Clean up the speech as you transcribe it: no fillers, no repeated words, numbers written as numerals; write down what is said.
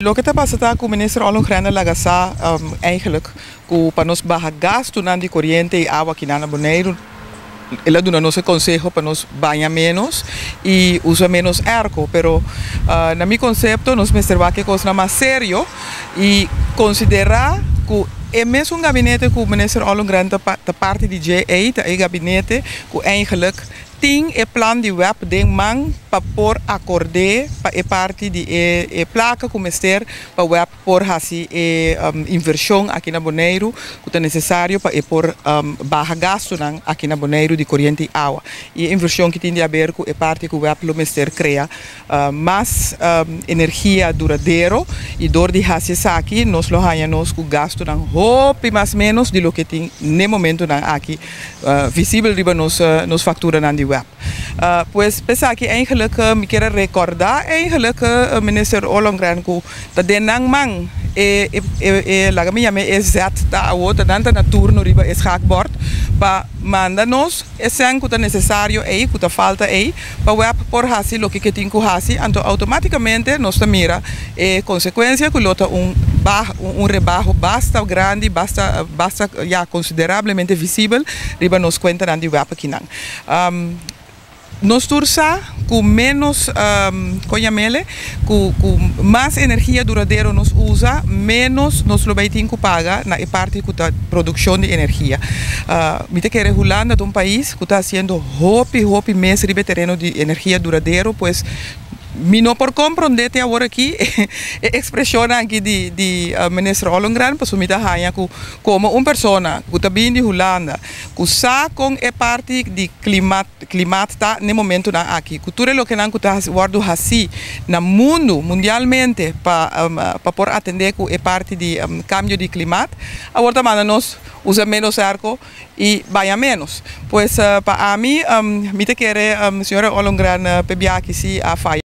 Loke ta pasa ta ku Minister Ollongren a laga sa eigenlijk ku pa nos baha gastunan di koriente i awa akinan na Boneiru, el a duna nos e konseho pa nos baña ménos i usa ménos airco. Pero na mi konsepto nos mester wak e kosnan mas serio i konsiderá ku e mesun gabinete ku Minister Ollongren ta parti di dje ei ta e gabinete ku eigenlijk Tin e plan di web den man pa por akord'é pa e parti di e e plaka ku mester pa web por hasi e invershon aki na Boneiru ku ta nesesario pa e por baha gastunan aki na Boneiru di koriente i awa. I e invershon ki tin di aber ku e parti ku web lo mester krea mas energia duradero i dor di hasi esaki nos lo haña nos ku gastunan hopi mas ménos di loke tin n'e momentunan aki. Visibel riba nos nos facturanan di web. Pues p'esaki eigenlijk mi kier a recorda eigenlijk Minister Ollongren cu ta den nan man e e laga mi yam'e e zet ta awo ta nan ta na turno riba e schaakbord pa manda nos e cen cu ta necesario ey cu ta falta ey pa web por haci loke ke tin cu haci anto automaticamente nos ta mira e consecuencia cu lo ta un un rebaho basta grandi basta basta ya considerablemente visibel riba nos cuentanan di web akinan. Nos tur sa cu menos con yamele cu cu mas energia duradero nos usa menos nos lo bay tin cu paga na e parti cu ta produccion di energia. Mi ta kere Hulanda ta un pais cu ta haciendo hopi hopi mes riba e tereno di energia duradero pues Mi no por comprende te awor aki e expresionnan aki di di Minister Ollongren pasobra mi ta haña cu como un persona cu ta bin di Hulanda cu sa con e parti di climat climat ta n'e momentonan aki cu tur e lokenan cu ta wordo haci na mundo mundialmente pa pa por atende cu e parti di cambio di climat awor ta manda nos usa menos airco y baña menos. Pues pa ami mi ta kere señora Ollongren p'e biaha aki si a faya.